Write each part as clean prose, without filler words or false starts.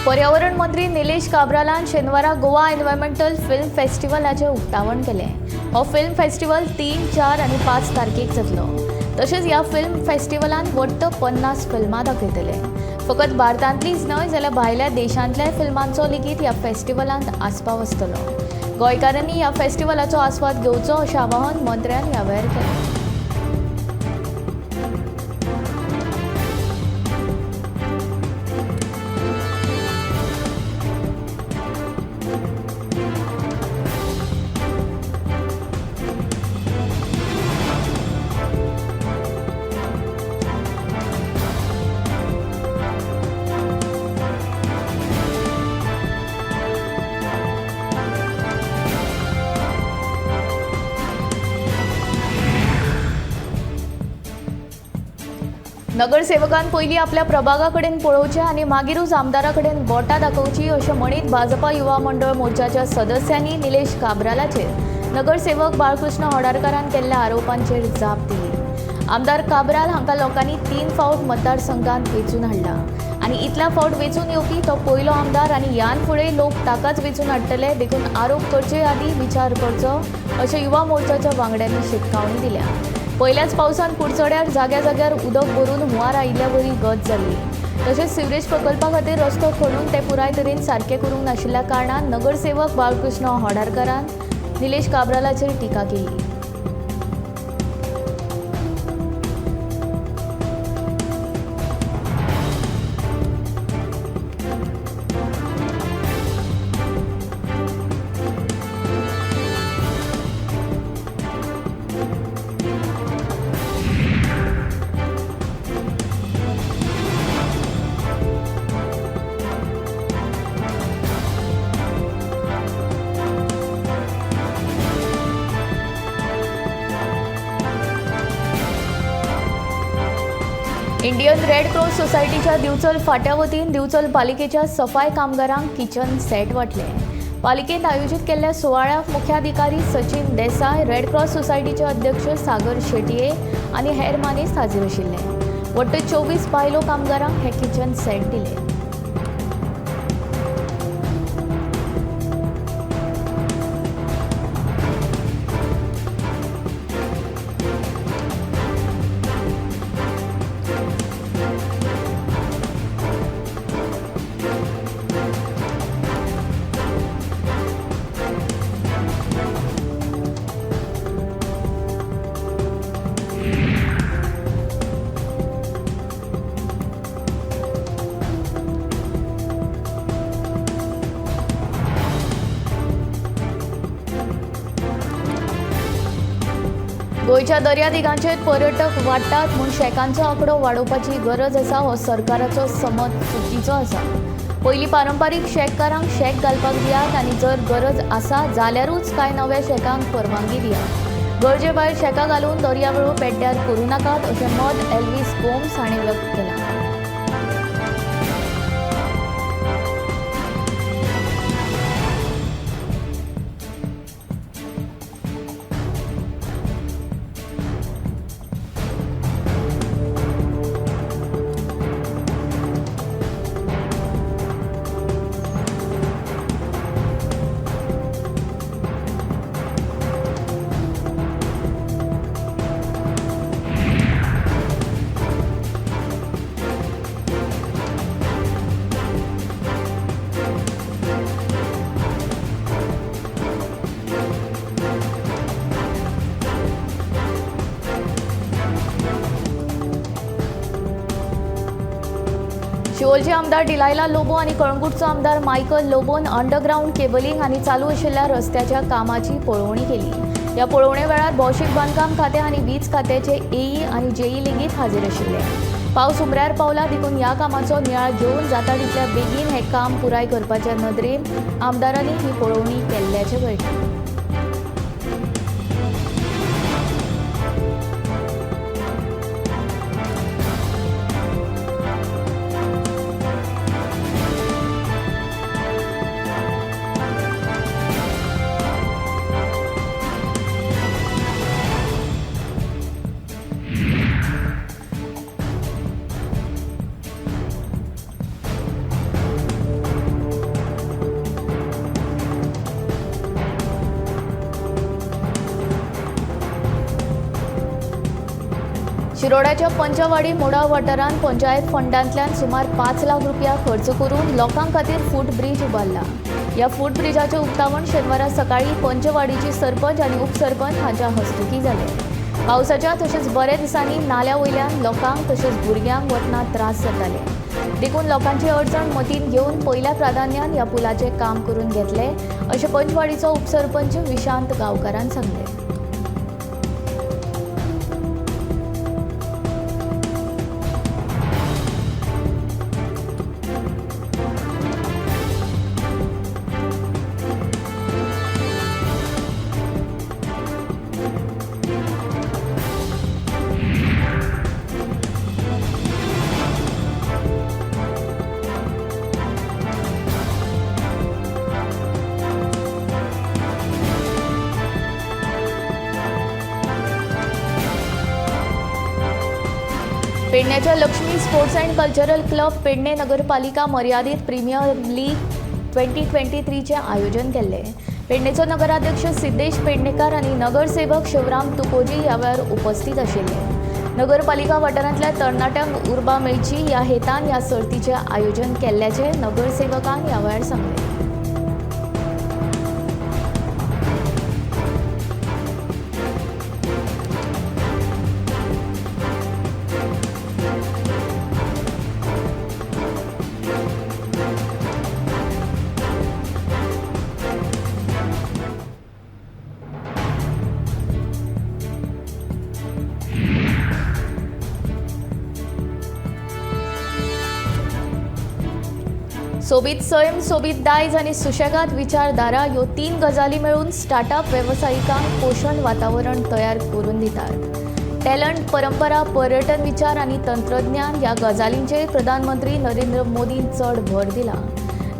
पर्यावरण मंत्री निलेश काब्रालान शेनवारा गोवा एन्वायरमेंटल फिल्म फेस्टिवलाचें उक्तावण केलें. हो फिल्म फेस्टिवल 3, 4 आनी 5 तारखेक जातलो. तशेंच ह्या फिल्म फेस्टिवलान वट्ट 50 फिल्मां दाखयतले. फकत भारतांतलीच न्हय जाल्यार भायल्या देशांतल्याय फिल्मांचो लेगीत ह्या फेस्टिवलांत आस्पाव आसतलो. गोंयकारांनी ह्या फेस्टिवलाचो आस्वाद घेवचो अशें आवाहन मंत्र्यान ह्या वेळार केलें. नगरसेवकान पयलीं आपल्या प्रभागा कडेन पळोवचें आनी मागीरूच आमदारा कडेन बोटां दाखोवची अशें म्हणीत भाजपा युवा मंडळ मोर्चाच्या सदस्यांनी निलेश काब्रालाचेर नगरसेवक बाळकृष्ण होडारकारान केल्ल्या आरोपांचेर जाप दिली. आमदार काब्राल हांकां लोकांनी 3 फावट मतदारसंघात वेंचून हाडला आनी इतल्या फावट वेंचून येवपी तो पयलो आमदार आनी ह्यान फुडें लोक ताकाच वेंचून हाडटले, देखून आरोप करचे आदीं विचार करचो अशें युवा मोर्चाच्या वांगड्यांनी शिटकावणी दिल्या. पयल्याच पावसान कुडचड्यार जाग्या जाग्यार उदक भरून हुंवार आयिल्ल्या वरी गत जाल्ली. तशेंच सिवरेज प्रकल्पा खातीर रस्तो खणून ते पुराय तरेन सारके करूंक नाशिल्ल्या कारणान नगरसेवक बाळकृष्ण होडारकारान निलेश काब्रालाचेर टिका केली. इंडियन रेड क्रॉस सोसायटीच्या दिवचल फाट्या वतीन दिवचल पालिकेच्या सफाय कामगारांक किचन सेट वांटले. पालिकेंत आयोजीत केल्ल्या सुवाळ्याक मुख्याधिकारी सचिन देसाय, रेड क्रॉस सोसायटीचे अध्यक्ष सागर शेटये आनी हेर मानेस्त हाजीर आशिल्ले. वट्ट 24 बायलो कामगारांक हे किचन सेट दिले. गोंयच्या दर्यादिगांचेर पर्यटक वाडटात म्हूण शॅकांचो आंकडो वाडोवपाची गरज आसा हो सरकाराचो समज चुकीचो आसा. पयलीं पारंपारीक शॅककारांक शॅक घालपाक दियात आनी जर गरज आसा जाल्यारूच कांय नव्या शॅकांक परवानगी दियात. गरजे भायर शॅकां घालून दर्यावेळो पेड्ड्यार करूं नाकात अशें मत एल्वीस गोम्स हांणी व्यक्त केलां. शिवोलचे आमदार डिलायला लोबो आनी कळंगूटचो आमदार मायकल लोबोन अंडरग्रावंड केबलिंग आनी चालू आशिल्ल्या रस्त्याच्या कामाची पळोवणी केली. ह्या पळोवणे वेळार भौशीक बांदकाम खातें आनी वीज खात्याचे एई आनी जेई लेगीत हाजीर आशिल्ले. पावस उमऱ्यार पावला देखून ह्या कामाचो नियाळ घेवन जाता तितल्या बेगीन हें काम पुराय करपाच्या नदरेन आमदारांनी ही पळोवणी केल्ल्याचें कळटा. शिरोड्याच्या पंचवाडी मोडा वाठारांत पंचायत फंडांतल्यान सुमार 5 लाख रुपया खर्च करून लोकां खातीर फूट ब्रीज उबारला. ह्या फूट ब्रिजाचें उक्तावण शेनवारा सकाळीं पंचवाडीची सरपंच आनी उपसरपंच हांच्या हस्तुकीं जालें. पावसाच्या तशेंच बऱ्या दिसांनी नाल्या वयल्यान लोकांक तशेंच भुरग्यांक वतना त्रास जाताले, देखून लोकांची अडचण मतींत घेवन पयल्या प्राधान्यान ह्या पुलाचें काम करून घेतलें अशें पंचवाडीचो उपसरपंच विशांत गांवकारान सांगलें. पेडण्याच्या Lakshmi sports and cultural club Pedne नगरपालिका मर्यादीत प्रिमियर लीग 2023चें आयोजन केल्लें. पेडणेचो नगराध्यक्ष सिद्धेश पेडणेकार आनी नगरसेवक शिवराम तुकोजी ह्या वेळार उपस्थित आशिल्ले. नगरपालिका वाठारांतल्या तरणाट्यांक उर्बा मेळची ह्या हेतान ह्या सर्तीचें आयोजन केल्ल्याचें नगरसेवकान ह्या वेळार सांगलें. सोबीत सैम, सोबीत दायज आनी सुशेगाद विचारधारा ह्यो 3 गजाली मेळून स्टार्टअप वेवसायिकांक पोशण वातावरण तयार करून दितात. टॅलंट, परंपरा, पर्यटन विचार आनी तंत्रज्ञान ह्या गजालींचेर प्रधानमंत्री नरेंद्र मोदीन चड भर दिला,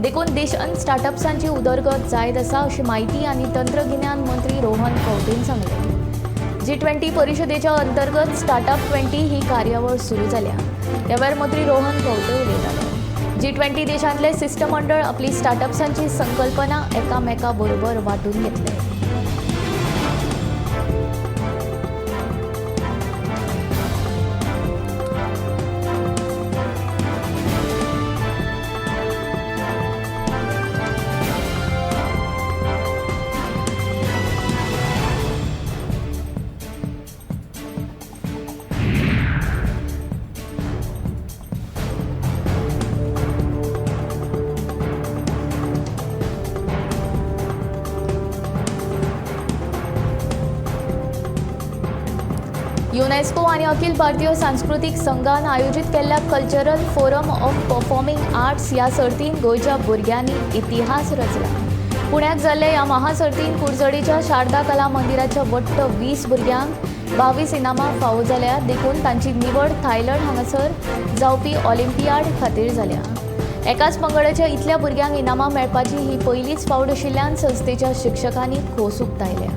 देखून देशांत स्टार्टअप्सांची उदरगत जायत आसा अशी म्हायती आनी तंत्रगिन्यान मंत्री रोहन खंवटेन सांगलें. G20 परिशदेच्या अंतर्गत स्टार्टअप 20 ही कार्यावळ सुरू जाल्या. ह्या वेळार मंत्री रोहन खंवटे उलयताले. G20 देशांतले शिष्टमंडळ आपली स्टार्टअप्सांची संकल्पना एकामेका बरोबर वांटून घेतले. युनेस्को आनी अखिल भारतीय सांस्कृतीक संघान आयोजीत केल्ल्या cultural forum of performing arts ह्या सर्तीन गोंयच्या भुरग्यांनी इतिहास रचला. पुण्याक जाल्ल्या ह्या महासर्तीन कुरजडीच्या शारदा कला मंदिराच्या वट्ट 20 भुरग्यांक 22 इनामां फावो जाल्या, देखून तांची निवड थायलंड हांगासर जावपी ऑलिम्पियाड खातीर जाल्या. एकाच पंगडाच्या इतल्या भुरग्यांक इनामां मेळपाची ही पयलीच फावट आशिल्ल्यान संस्थेच्या शिक्षकांनी खोस उक्तायल्या.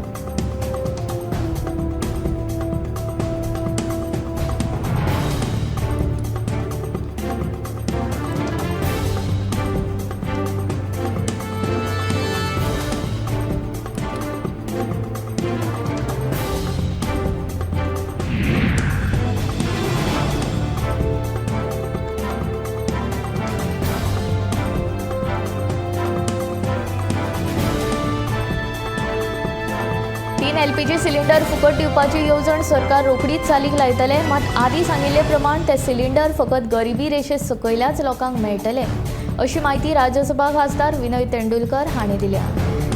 एलपीजी सिलिंडर फुकट दिवपाची येवजण सरकार रोखडीच चालीक लायतले, मात आदी सांगिल्ले प्रमाण ते सिलिंडर फकत गरिबी रेशे सकयल्याच लोकांक मेळटले अशी म्हायती राज्यसभा खासदार विनय तेंडुलकर हांणी दिल्या.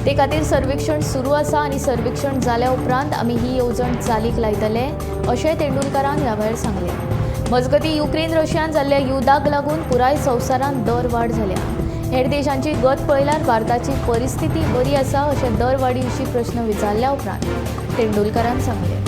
ते खातीर सर्वेक्षण सुरू आसा आनी सर्वेक्षण जाल्या उपरांत आमी ही येवजण चालीक लायतले अशें तेंडुलकरान ह्या वेळार सांगलें. मजगतीं युक्रेन रशियान जाल्ल्या युद्धाक लागून पुराय संवसारांत दरवाड जाल्या. हेर देशांची गत पळयल्यार भारताची परिस्थिती बरी आसा अशें दरवाडी विशीं प्रश्न विचारल्या उपरांत तेंडुलकरान सांगलें.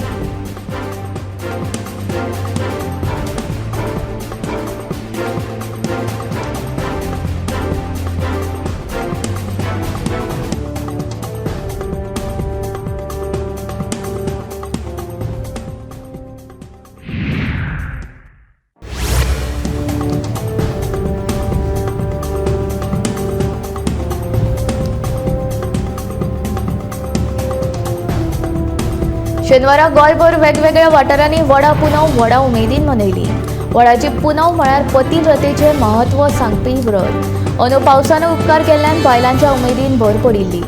शेनवारा गोंयभर वेगवेगळ्या वाठारांनी वडा पुनव व्हडा उमेदीन मनयली. वडाची पुनव म्हळ्यार पतिव्रतेचें म्हत्व सांगपी व्रत. अंदू पावसान उपकार केल्ल्यान बायलांच्या उमेदीन भर पडिल्ली.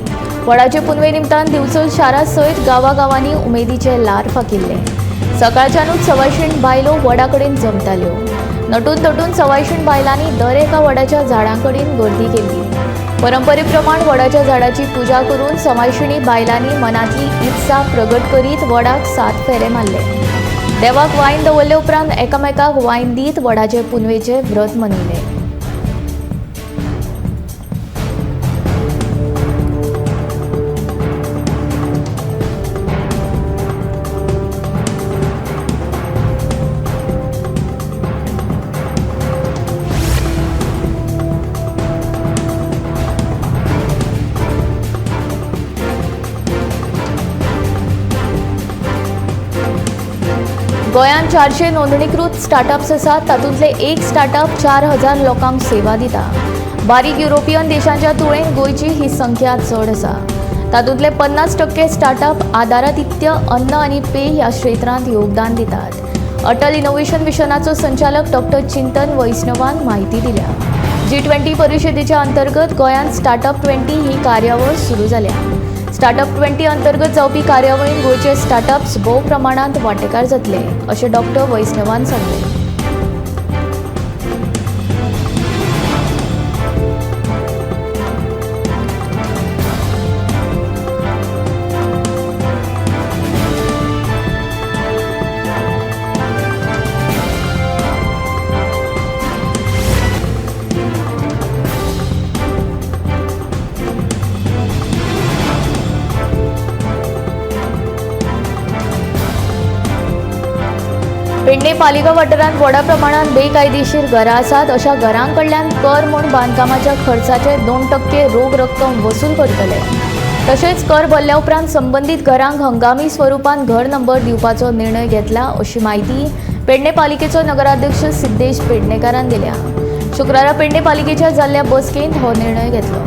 वडाचे पुनवे निमतान दिवचल शारा सयत गांवागांवांनी उमेदीचे ल्हार फाकिल्ले. सकाळच्यानूच सवायशीण बायलो वडा कडेन जमताल्यो. नटून तटून सवायशीण बायलांनी दर एका वडाच्या झाडां कडेन गर्दी केल्ली. परंपरे प्रमाण वडाच्या झाडाची पुजा करून सवायशिणी बायलांनी मनांतली इत्सा प्रगट करीत वडाक 7 फेरे मारले. देवाक वायन दवरले उपरांत एकामेकाक वायन दीत वडाचे पुनवेचे व्रत मनयले. गोंयांत 400 नोंदणीकृत स्टार्टअप्स आसात. तातूंतले एक स्टार्टअप 4000 लोकांक सेवा दिता. बारीक युरोपियन देशांच्या तुळेन गोंयची ही संख्या चड आसा. तातूंतले 50% स्टार्टअप आदारातिथ्य, अन्न आनी पेय ह्या क्षेत्रांत योगदान दितात. अटल इनोव्हेशन मिशनाचो संचालक डॉक्टर चिंतन वैष्णवान म्हायती दिल्या. G20 परिशदेच्या अंतर्गत गोंयांत स्टार्टअप 20 ही कार्यावळ सुरू जाल्या. स्टार्टअप 20 अंतर्गत जावपी कार्यावळीन गोंयचे स्टार्टअप्स भोव प्रमाणांत वांटेकार जातले अशें डॉक्टर वैष्णवान सांगलें. पेडणे पालिका वाठारांत व्हडा प्रमाणात बेकायदेशीर घरां आसात. अशा घरां कडल्यान कर म्हूण बांदकामाच्या खर्चाचे 2% रोख रक्कम वसूल करतले. तशेंच कर भरल्या उपरांत संबंदीत घरांक हंगामी स्वरुपान घर नंबर दिवपाचो निर्णय घेतला अशी म्हायती पेडणे पालिकेचो नगराध्यक्ष सिद्धेश पेडणेकारान दिल्या. शुक्रारा पेडणे पालिकेच्या जाल्ल्या बसकेंत हो निर्णय घेतलो.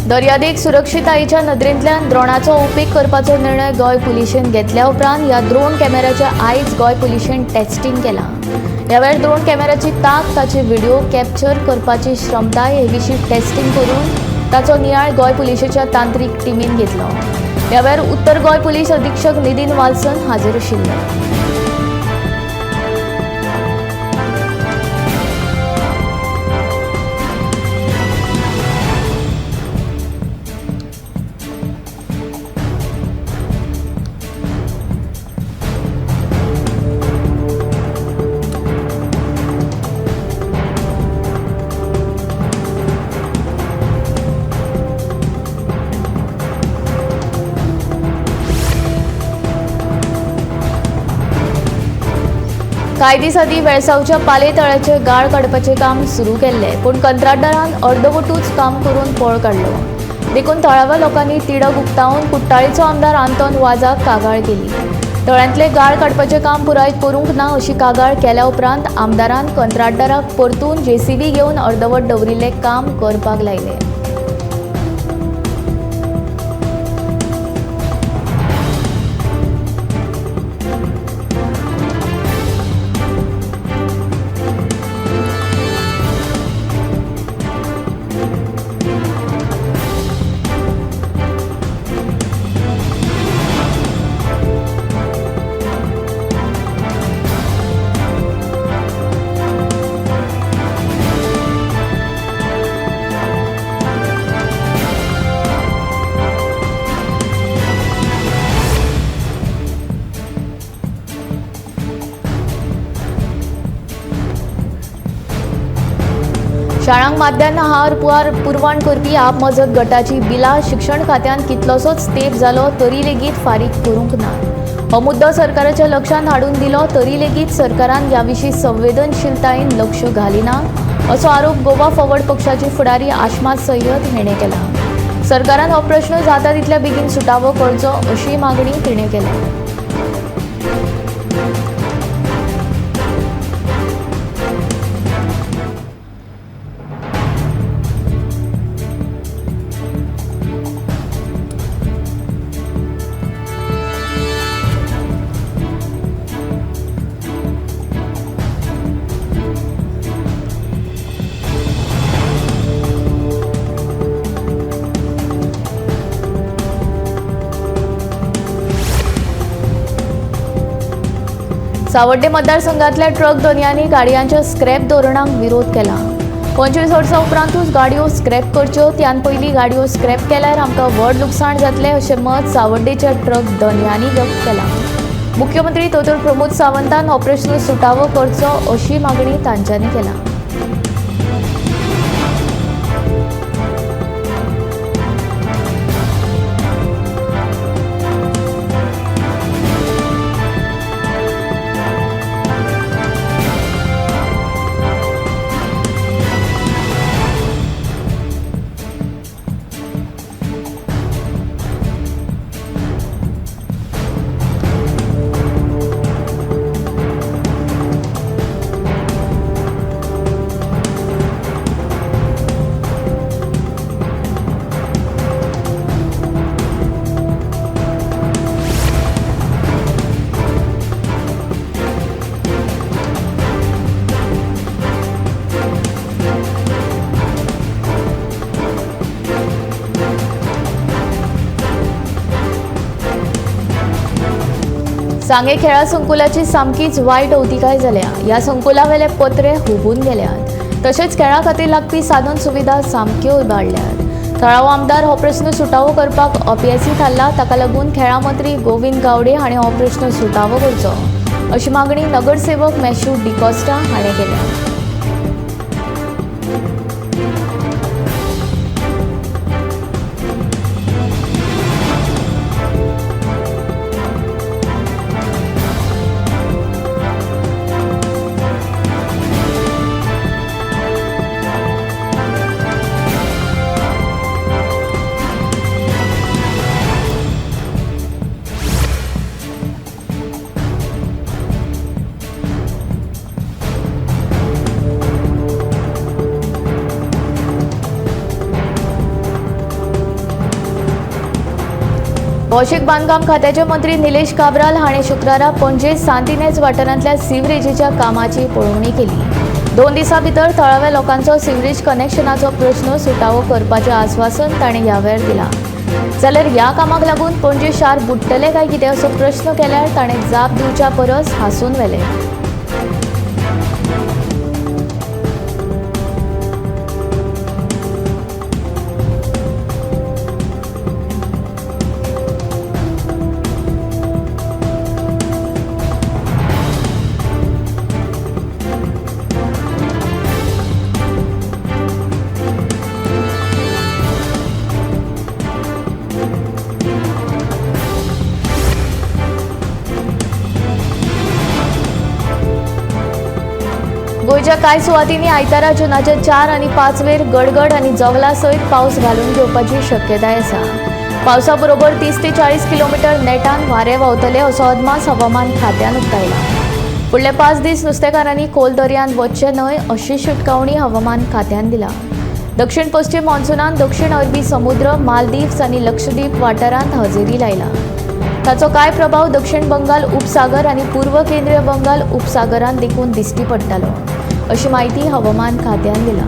दर्यादेग सुरक्षिततायेच्या नदरेंतल्यान द्रोणाचो उपेग करपाचो निर्णय गोंय पुलिशेन घेतल्या उपरांत ह्या द्रोण कॅमेऱ्याच्या आयज गोंय पुलिशेन टेस्टिंग केलां. ह्या वेळार द्रोण कॅमेऱ्याची तांक, ताचे व्हिडिओ कॅप्चर करपाची क्षमताय हे विशीं टेस्टिंग करून ताचो नियाळ गोंय पुलिशेच्या तांत्रीक टिमीन घेतलो. ह्या वेळार उत्तर गोंय पुलीस अधीक्षक नितीन वाल्सन हाजीर आशिल्ले. कांय दीस आदीं वेळसावच्या पाले तळ्याचे गाळ काडपाचें काम सुरू केल्लें, पूण कंत्राटदारान अर्दवटूच काम करून पळ काडलो. देखून थळाव्या लोकांनी तिडक उक्तावन कुट्टाळीचो आमदार आंतोन वाजाक कागाळ केली. तळ्यांतले गाळ काडपाचें काम पुराय करूंक ना अशी कागाळ केल्या उपरांत आमदारान कंत्राटदाराक परतून जेसीबी घेवन अर्दवट दवरिल्लें काम करपाक लायलें. शाळांक माध्यान आहार पुरवण करपी आप मजत गटाची बिलां शिक्षण खात्यान कितलोसोच तेंप जालो तरी लेगीत फारीक करूंक ना. हो मुद्दो सरकाराच्या लक्षांत हाडून दिलो तरी लेगीत सरकारान ह्या विशीं संवेदनशीलतायेन लक्ष घालिना असो आरोप गोवा फॉरवर्ड पक्षाची फुडारी आश्मा सय्यद हेणें केला. सरकारान हो प्रश्न जाता तितल्या बेगीन सुटावो करचो अशी मागणी तिणें केल्या. सावड्डे मतदारसंघातल्या ट्रक धनयांनी गाडयांच्या स्क्रॅप धोरणाक विरोध केला. 25 वर्सां उपरांतूच गाडयो स्क्रॅप करच्यो, त्यान पयलीं गाडयो स्क्रॅप केल्यार आमकां व्हड लुकसाण जातलें अशें मत सावड्डेच्या ट्रक धनयांनी व्यक्त केलां. मुख्यमंत्री दोतोर प्रमोद सावंतान हो प्रश्न सुटावो करचो अशी मागणी तांच्यांनी केला. सांगे खेळा संकुलाची सामकीच वायट अवतिकाय जाल्या. ह्या संकुलावेले पत्रे हुबून गेल्यात, तशेंच खेळा खातीर लागपी साधन सुविधा सामक्यो इबाडल्यात. थळावो आमदार हो प्रश्न सुटावो करपाक अपेसी थारला. ताका लागून खेळा मंत्री गोविंद गावडे हाणें हो प्रश्न सुटावो करचो अशी मागणी नगरसेवक मॅश्यू डिकॉस्टा हाणें केल्या. भौशीक बांदकाम खात्याचे मंत्री निलेश काब्राल हाणें शुक्रारा पणजे सांतिनेज वाठारांतल्या सिवरेजीच्या कामाची पळोवणी केली. 2 दिसां भितर थळाव्या लोकांचो सिवरेज कनेक्शनाचो प्रश्न सुटावो करपाचें आस्वासन ताणें ह्या वेळार दिलां. जाल्यार ह्या कामाक लागून पणजे शार बुडटलें काय कितें असो प्रश्न केल्यार ताणें जाप दिवच्या परस हांसून व्हेलें. गोंयच्या कांय सुवातींनी आयतारा जुनाच्या 4 आनी 5 वेर गडगड आनी जवला सयत पावस घालून घेवपाची शक्यताय आसा. पावसा बरोबर 30 ते 40 किलोमिटर नेटान वारें व्हांवतलें असो अदमास हवामान खात्यान उक्तायला. फुडले 5 दीस नुस्तेकारांनी खोल दर्यांत वचचें न्हय अशी शिटकावणी हवामान खात्यान दिला. दक्षिण पश्चिम मॉन्सुनान दक्षिण अरबी समुद्र, मालदीव्स आनी लक्षद्वीप वाठारांत हजेरी लायला. ताचो कांय प्रभाव दक्षिण बंगाल उपसागर आनी पूर्व केंद्रीय बंगाल उपसागरांत देखून दिश्टी पडटालो अशी माहिती हवामान खात्यान दिला.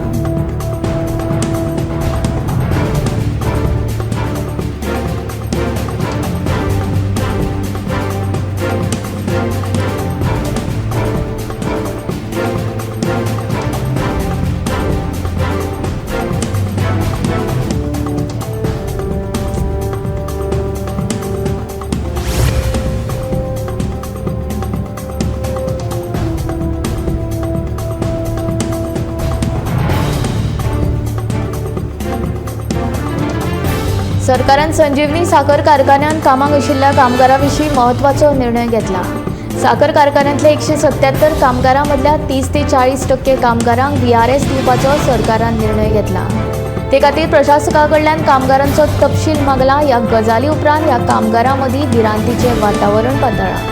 सरकारान संजीवनी साखर कारखान्यांत कामाक आशिल्ल्या कामगारां विशीं म्हत्वाचो निर्णय घेतला. साखर कारखान्यांतले 177 कामगारां मदल्या 30 ते 40% कामगारांक व्हीआरएस दिवपाचो सरकारान निर्णय घेतला. ते खातीर प्रशासका कडल्यान कामगारांचो तपशील मागला. ह्या गजाली उपरांत ह्या कामगारां मदीं भिरांतीचें वातावरण पातळ्ळां.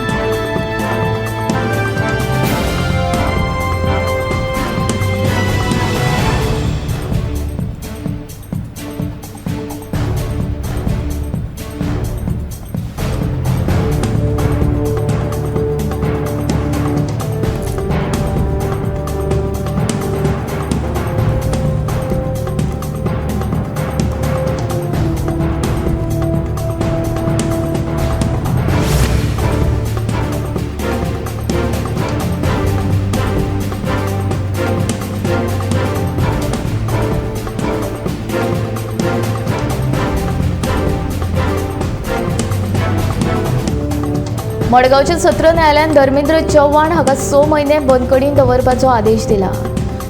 मडगांवच्या सत्र न्यायालयान धर्मेंद्र चव्हाण हाका 6 म्हयने बंदखणींत दवरपाचो आदेश दिला.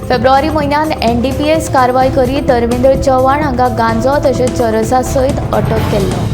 फेब्रुवारी म्हयन्यांत एनडीपीएस कारवाय करीत धर्मेंद्र चव्हाण हांकां गांजो तशेंच चरसा सयत अटक केल्लो.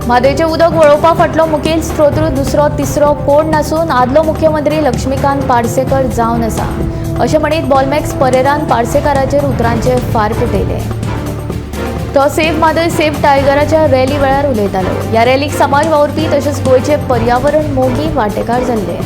म्हादयचें उदक वळोवपा फाटलो मुखेल स्रोत दुसरो तिसरो कोण नासून आदलो मुख्यमंत्री लक्ष्मीकांत पार्सेकर जावन आसा अशें म्हणीत बॉलमॅक्स परेरान पार्सेकाराचेर उतरांचे फार पेटयले. तो सेव्ह म्हादय सेव्ह टायगराच्या रॅली वेळार उलयतालो. ह्या रॅलीक समाज वावुरपी तशेंच गोंयचे पर्यावरण मोगी वांटेकार जाल्ले.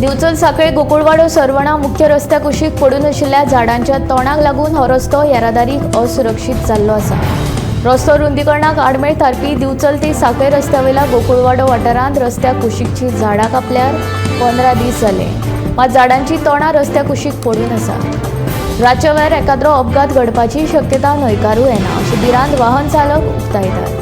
दिवचल साखळे गोकुळवाडो सर्वणा मुख्य रस्त्या कुशीक पडून आशिल्ल्या झाडांच्या तोंडाक लागून हो रस्तो येरादारीक असुरक्षीत जाल्लो आसा. रस्तो रुंदीकरणाक आडमेळ थारपी दिवचल ते साखळे रस्त्या वयल्या गोकुळवाडो वाठारांत रस्त्या कुशीकची झाडां कापल्यार 15 दीस जाले, मात झाडांची तोंडां रस्त्या कुशीक पडून आसा. रातच्या वेळार एकाद्रो अपघात घडपाची शक्यता न्हयकारूं येना अशी भिरांत वाहन चालक उक्तायतात.